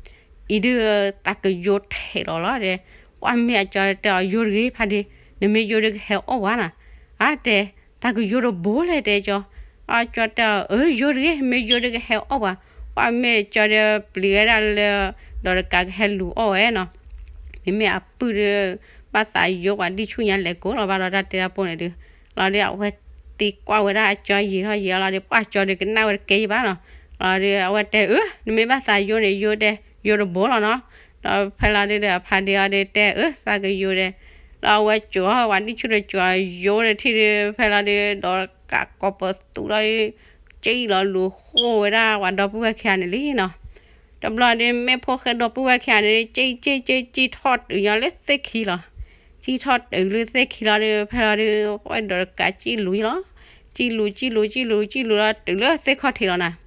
ကယိထဲးလီၤလီၤတဲ, ပှၢ်မ့ၢ်အကၠီတဲအီၤ ယိတဂ့ၤဖါဒ့, နမ့ၢ်ယိဒုကဟဲအီၣ်ပှၤနီၤ. အါတဲ, သးကယိတဘိလဲၣ်တဲကၠီ. အကၠီတဲအီၤ အၢ ယိတဂ့ၤ, မ့ၢ်ယိဒုကဟဲအီၣ်ပှၤ, ပှၢ်မ့ၢ်ကၠီဒီးပျံၤဝဲဒၣ်လၢ ဒီးတကးကဟဲလူၤအီၣ်ဝဲနီၤ. မ့မ့ၢ်အပုၢ်ဒု ဘၣ်သးယိပှၤဒံၣ်ဆူၣ်ညါလဲၤကိးလီၤဘၣ်ဒီးတၢ်တဲတၢ်ပိၢ်န့ၣ်ဒု လီၤဒု အဝဲသံကွၢ်ဝဲဒၣ်အကၠီယံာ်ထီၣ်ယံာ်အီၤလီၤဒု ပှၢ်ကၠီဒုကနၣ်ဝဲတကဲယံာ်ဘၣ်နီၤ. လီၤဒု အဝဲတဲအၢ နမ့ၢ်ဘၣ်သးယိန့ၣ် ယိတဲ ယိတဘိလီၤနီၤ. ဒီးဖဲလီၤဒုဒီး ဖါဒ့အီၤဒုတဲအၢ သးကယိတဲ ဒီးအဝဲကိၤအီၤ ပှၤဒံၣ်ဆူၣ်တကိၤအီၤ ယိတထံၣ်ဒု ဖဲလီၤဒု ဒီးကးကိးပသူလီၤဒု ကံၣ်လီၤလူၤဃိဝဲဒၣ်ပှၤဒီပုၢ်ဝဲၢ်ခံဂၤန့ၣ်လံနီၤ. တဘျီဒု မ့ၢ်ဖိၣ်ဃဲဒီပုၢ်ဝဲၢ်ခံဂၤန့ၣ် ကံၣ်ကံၣ်ကံၣ်ကံၣ်ထီၣ်တုၤညီလၢသ့ၣ်ခံလီၤ. ကံၣ်ထီၣ်တုၤလၢသ့ၣ်ခံလီၤဒု ဖဲလီၤဒု ဝဲဒီးတကးကံၣ်လူၤလီၤ. ကံၣ်လူၤ ကံၣ်လူၤ ကံၣ်လူၤ ကံၣ်လူၤလီၤ တုၤလၢသ့ၣ်ခီၣ်ထံးလီၤနီၤ. တုၤမ့ၢ်တုၤသ့ၣ်ခီၣ်ထံးဘျီဒု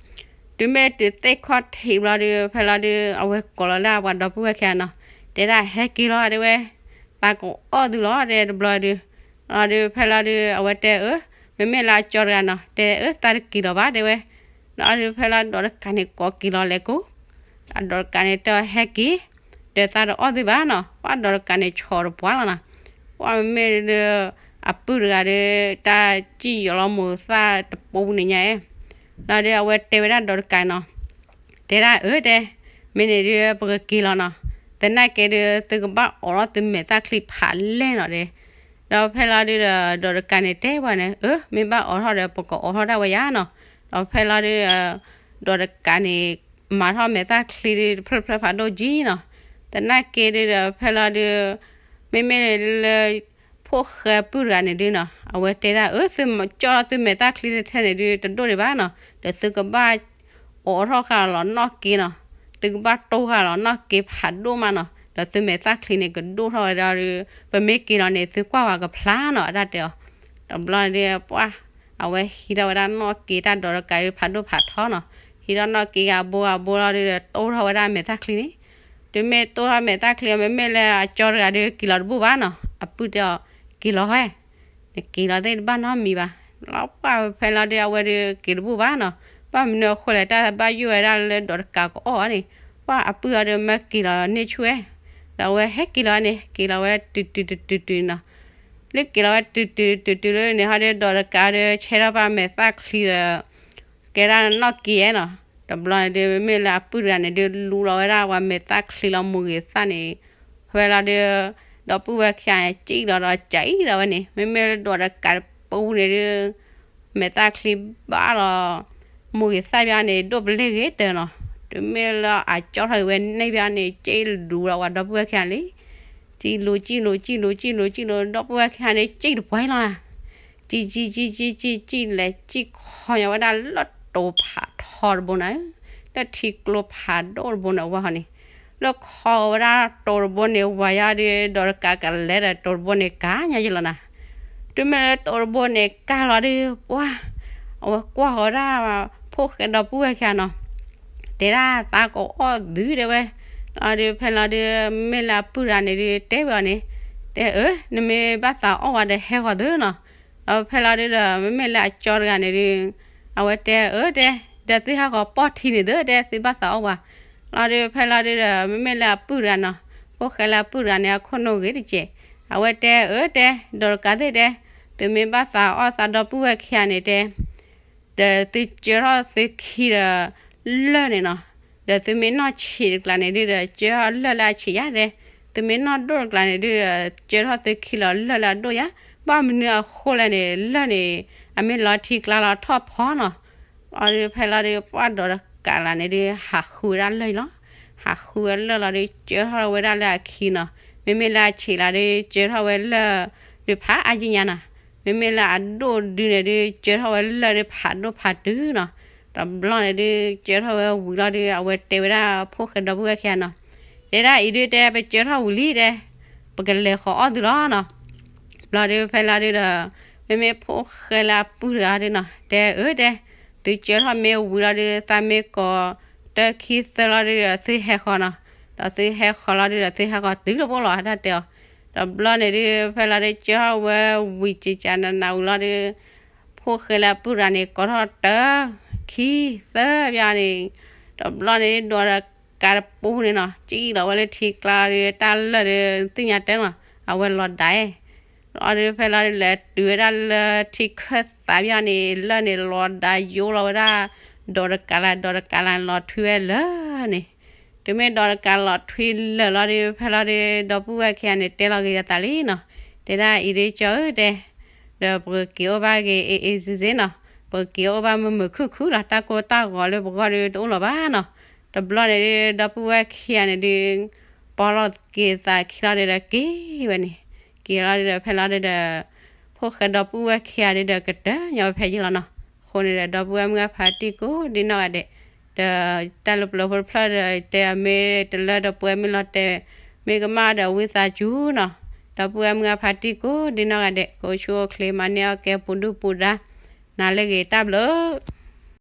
ဖဲလီၤဒု အဝဲကိးလီၤလၢပှၤဒီပုၢ်ဝဲၢ်ခံဂၤနီၤ, တဲဒၣ်ဟဲက့ၤလီၤတဲဝဲ, သးကအီၣ်သုလီၤတဲတဘျီဒု လီၤဒု ဖဲလီၤဒု အဝဲတဲအၢ မ့မ့ၢ်လၢအကၠီတဂၤနီၤ တဲအၢ သးတက့ၤလီၤဘၣ်တဲဝဲ. လီၤဒု ဖဲလီၤဒီးတကးန့ၣ်ကိးက့ၤလီၤလဲၤကိး အဒီးတကးန့ၣ်တဲအီၤဟဲက့ၤ, ဒီးသးတအီၣ်သုဘၣ်နီၤ ပှၢ်ဒီးတကးန့ၣ်ဆီတပှၢ်လီၤနီၤ. ပှၢ်မ့မ့ၢ်ဒု အပုၢ်တဂၤဒု တၢ်စံၣ်ယီၤလီၤမိၢ်သၣ်တပူၤန့ၣ်ညါအဲ လီၤဒု အဝဲတဲဝဲဒၣ်ဒီးတကးနီၤ, တဲဒၣ်အၢတဲ, မ့ၢ်န့ၣ်ဒု ပကက့ၤလီၤနီၤ, သနာ်က့ဒု သုကဘၣ်အိးထီၣ်သုမဲာ်သၣ်ချံဖးလဲၢ်နီၤဒဲ. ဒီးဖဲလီၤဒုဒီး ဒီးတကးန့ၣ်တဲပှၤန့ၣ် အၢ မ့ၢ်ဘၣ်အိးထီၣ်ဒီး ပကအိးထီၣ်ဒၣ်ဝဲယါနီၤ. ဒီးဖဲလီၤဒု ဒီးတကးန့ၣ် မၤထီၣ်မဲာ်သၣ်ချံဒု တဖျၢၣ်ဖျၢၣ်ဖးဒိၣ်ကံနီၤ. သနာ်က့ဒုဒီး ဖဲလီၤဒု မ့မ့ၢ်လၢ ဖိၣ်ဃဲပုၢ်တဂၤန့ၣ်ဒုနီၤ အဝဲတဲဒၣ် အၢ သုကၠီၣ်ထီၣ်သုမဲာ်သၣ်ချံတထဲန့ၣ်ဒု တဒိၣ်ဒံးဘၣ်နီၤ, ဒီးသုကဘၣ် အိးထီၣ်ဃာ်လီၤနီၣ်က့နီၤ, သုကဘၣ်တိၢ်ဃာ်လီၤနီၣ်က့ဖးဒိၣ်မးနီၤ, ဒီးသုမဲာ်သၣ်ချံန့ၣ် ကဒိၣ်ထီၣ်ဝဲဒၣ်ဒု ပမ့ၢ်က့ၤလီၤန့ၣ် သုကွၢ်ပှၤကဖျါနီၤ အတၢ်တဲအီၤ. တဘျီဒု ပှၢ် အဝဲဟံးထီၣ်ဝဲဒၣ်နီၣ်က့တၢ်ဒီးတကးဒု ဖးဒိၣ်ဖးထီနီၤ, ဟံးထီၣ်နီၣ်က့ဂၤဘိဂၤဘိလီၤဒု တိၢ်ထီၣ်ဝဲဒၣ်မဲာ်သၣ်ချံန့ၣ်. တုၤမ့ၢ်တိၢ်ထီၣ်မဲာ်သၣ်ချံ မ့မ့ၢ်လၢအကၠီတဂၤဒု က့ၤလီၤတဘူၣ်ဘၣ်နီၤ, အပုၢ်တဲအီၤ က့ၤလီၤဟဲ နက့ၤလီၤသ့ၣ်တဘၣ်နီတမံၤဘၣ်. လီၤပှၢ်ဖဲလီၤဒု အဝဲဒု က့ၤတဘူၣ်ဘၣ်နီၤ, ဘၣ်မနုၤအဃိလဲၣ် တၢ်ဘၣ်ယိၣ်ဝဲဒၣ်လၢဒိးတကးကအီၣ်န့ၣ်, ပှၢ်အပုၢ်အီၤဒီးမၢက့ၤလီၤန့ၢ်ဆူၣ်ဝဲ, ဒီးအဝဲဟဲက့ၤလီၤန့ၣ် က့ၤလီၤဝဲတုၤတုၤတုၤတုၤနီၤ, လၢက့ၤလီၤဝဲတုၤတုၤတုၤတုၤလၢန့ၣ် ဟီဒီးဒိးတကးဒီး ဆဲထီၣ်ပှၤမဲာ်သၣ်ချံဒီး ကဲဒၣ်နီၣ်က့ၤနီၤ, တဘျီန့ၣ်ဒုး မ့မ့ၢ်လၢအပုၢ်တဂၤန့ၣ်ဒုး လူလီၤဝဲဒၣ်ပှၤမဲာ်သၣ်ချံလီၤမိၢ်ဂ့ၤသၣ်န့ၣ်, ဖဲလီၤဒုး ဒီပုၢ်ဝဲၢ်ခံဂၤန့ၣ် ကံၣ်လီၤဒီးကံၣ်လီၤဝဲန့ၣ် မ့မ့ၢ်လၢဒိးတကးတပူၤန့ၣ်ဒုး မဲာ်သၣ်ချံဘၣ်လီၤ မိၢ်ဂ့ၤသၣ်ဘၣ်န့ၣ် ဒိၣ်ပလ့ၢ်ဂ့ၤတၢၢ်နီၤ, တုၤမ့ၢ်လၢအကၠီထီၣ်က့ၤဝဲန့ၣ်ဘၣ်န့ၣ် ကံၣ်လူလီၤဝဲဒီပုၢ်ဝဲၢ်ခံဂၤလံ, ကံၣ်လူကံၣ်လူကံၣ်လူကံၣ်လူကံၣ်လူ ဒီပုၢ်ဝဲၢ်ခံဂၤန့ၣ် ကံၣ်တပှဲၤလီၤနၤ ကံၣ်ကံၣ်ကံၣ်ကံၣ်ကံၣ်ကံၣ်လဲၤကံၣ်ခီညီဝဲဒၣ်လၢတိၤဖးထီတဘိန့ၣ်, လၢထံကျိဖးဒိၣ်တဘိန့ၣ်ဝဲဟီန့ၣ်, လၢခီဝဲဒၣ်တိၤတဘိန့ၣ် ဝၤယါဒီး ဒိးတကးကလဲၤဒီးတိၤတဘိန့ၣ် ကါညီယလီၤနၤ, တုၤမ့ၢ်လၢတိၤတဘိန့ၣ်ကါလီၤဒီး ပှၢ် အဝဲကွၢ်ဃီၤဝဲဒၣ် ဖိၣ်ဃဲဒီပုၢ်ဝဲၢ်ခံဂၤနီၤ တဲဒၣ်သးကအီၣ်သုတဲဝဲ, လီၤဒုးဖဲလီၤဒုး မ့မ့ၢ်လၢအပုၢ်တဂၤန့ၣ်ဒုး တဲဝဲအီၤန့ၣ်, တဲအၢ နမ့ၢ်ဘၣ်သးအီၣ်ဝဲဒီးဟဲဃီၤသုနီၤ, ဒီးဖဲလီၤဒုးဒီး မ့မ့ၢ်လၢအကၠီတဂၤန့ၣ်ဒုး အဝဲတဲအၢတဲ ဒီးသုဟဲဃီၤပိာ်ထံန့ၣ်သုတဲ သုဘၣ်သးအီၣ်ဝဲ, လီၤဒုးဖဲလီၤဒုးဒီး မ့မ့ၢ်လၢအပုၢ်တဂၤနီၤ, ဖိၣ်ဃဲလၢအပုၢ်တဂၤန့ၣ် အခိၣ်နူာ်ဂ့ၤတက့ၢ်, အဝဲတဲအၢတဲ ဒိးတကးသ့ၣ်တဲ, သုမ့ၢ်ဘၣ်သးအီၣ်သးဒီပုၢ်ဝဲၢ်ခံဂၤန့ၣ်တဲ ဒီးသုကၢထီၣ်သုခံဒီးလၢၢ်န့ၣ်နီၤ, ဒီးသုမ့ၢ်နီၢ်ဆံးတကျါန့ၣ်ဒုးဒီး ကၢထီၣ်လၢၢ်လၢအဆံးယါတဲ, သုမ့ၢ်နီၢ်ဒိၣ်တကျါန့ၣ်ဒုးဒီး ကၢထီၣ်သုခံလီၤလၢၢ်လၢအဒိၣ်ယါ, ဘၣ်မနုၤအဃိလဲၣ်န့ၣ် လၢၢ်န့ၣ် အမ့ၢ်လီၤထံကျါလီၤထီၣ်ဖီနီၤ, လီၤဒုးဖဲလီၤဒုး ပှၢ်ဒိးတကးလၢန့ၣ်ဒုး ဟးဃုဝဲဒၣ်လၢၢ်လီၤ, ဟးဃုဝဲလၢၢ်လီၤဒုး ကၢထီၣ်ဝဲဒၣ်လၢအခံနီၤ, မ့မ့ၢ်လၢအဆံးလီၤဒုး ကၢထီၣ်ဝဲလၢၢ်ဒုးဖးအါယံာ်ညါနီၤ, မ့မ့ၢ်လၢအဒိၣ်ဒုးန့ၣ်ဒုး ကၢထီၣ်ဝဲလၢၢ်ဒုးဖးဒိၣ်ဖးတုၤနီၤ, တဘျီန့ၣ်ဒုး ကၢထီၣ်ဝဲဝံၤလီၤဒုး အဝဲတဲဝဲဒၣ်ဖိၣ်ဃဲဒီပုၢ်ဝဲၢ်ခံဂၤနီၤ, တဲဒၣ်အံၤဒုးတဲ ပကၢထီၣ်ဝံၤလံတဲ, ပကလဲၤဃီၤအီၣ်သုလီၤနီၤ, ဘျီဒုးဖဲလီၤဒုးဒီး မ့မ့ၢ်ဖိၣ်ဃဲလၢအပုၢ်တဂၤဒုးနီၤ တဲအၢတဲ, သုကၢထီၣ်မ့ၢ်ဝံၤလီၤဒုး သးမ့ၢ်ကိးတၢ်ခံသၢလီၤဒုးဒီး သုဟဲဃီၤနီၤ, ဒီးသုဟဲဃီၤလီၤဒုးဒီး သုဟဲဃီၤတုၤတဘိလီၤ တၢ်တဲအီၤ, တဘျီန့ၣ်ဒုး ဖဲလီၤဒုး ကၢထီၣ်ဝဲဝံၤကကနနၤဝံၤလီၤဒုး ဖိၣ်ဃဲလၢအပုၢ်တဂၤန့ၣ် ကိးထီၣ်တၢ် ခံသၢဘၣ်န့ၣ်, တဘျီန့ၣ်ဒုး ဒိးတကးတပူၤန့ၣ်နီၤ ကံၣ်လီၤဝဲလၢထံကျါဒုး တၢ်လၢၢ်ဒုး သ့ၣ်ညါတဲနီၤ အဝဲလီၤဒၣ် လီၤဒုးဖဲလီၤဒုး လဲၤတုၤဝဲဒၣ်လၢထံခၢၣ်သးဘၣ်န့ၣ် လၢၢ်န့ၣ်လီၤဒၣ်ယိလီၤဝဲဒၣ် ဒိးတကးလၢ ဒိးတကးလၢလီၤထွံဝဲလၢၢ်န့ၣ်, တုၤမ့ၢ်ဒိးတကးလီၤထွံလၢၢ်လီၤဒုး ဖဲလီၤဒုး ဒီပုၢ်ဝဲၢ်ခံဂၤန့ၣ် တဲလီၤက့ၤယသးလံနီၤ, တဲဒၣ်အံၤဒုးကၠီဧၢတဲ ဒီးပကက့ၤအိၣ်ဘၣ်က့ၤ အ့ၣ်အ့ၣ်စ့စ့နီၤ, ပကက့ၤအိၣ်ဘၣ်မုာ်မုာ်ခုၣ်ခုၣ်လီၤ တၢ်ကိၢ်တၢ်ဂီၤလၢပဂီၢ်ဒုးတအိၣ်လၢၤဘၣ်နီၤ, တဘျီန့ၣ်ဒုး ဒီပုၢ်ဝဲၢ်ခံဂၤန့ၣ်ဒုး ပီလီၤက့ၤသးခံလီၤဒုးဒီးက့ၤဝဲန့ၣ်, က့ၤလီၤဒုးဒီးဖဲလီၤဒုးဒီး ဖိၣ်ဃဲဒီပုၢ်ဝဲၢ်ခံဂၤဒုးဒီးကတၢၢ်ညီဝဲဖဲယံၤလီၤနီၤ, အဃိန့ၣ်ဒီး ဒီပုၢ်ဝဲၢ်မုၢ်ဂၢ်ဖးတံၢ်ကိးဒ်နီၢ်ဂၤဒဲး, ဒီးတၢ်လၢပျၢၤဖိတဖျၢၣ်ဒီး တဲအမ့ၢ်တလၢတပှဲၤမ့ၢ်လီၤတဲာ် မ့ၢ်ကမၣ်ဒီးဝံသးစူၤနီၤ, ဒီပုၢ်ဝဲၢ်မုၢ်ဂၢ်ဖးတံၢ်ကိးဒ်နီၢ်ဂၤဒဲး ကအိၣ်ဆူၣ်အိၣ်ချ့မၤန့ၢ်အီၣ်ကဲပူၤဒုၣ်ပူၤဒါ, နၤလၢဂ့ၤတၢ်ဘျုး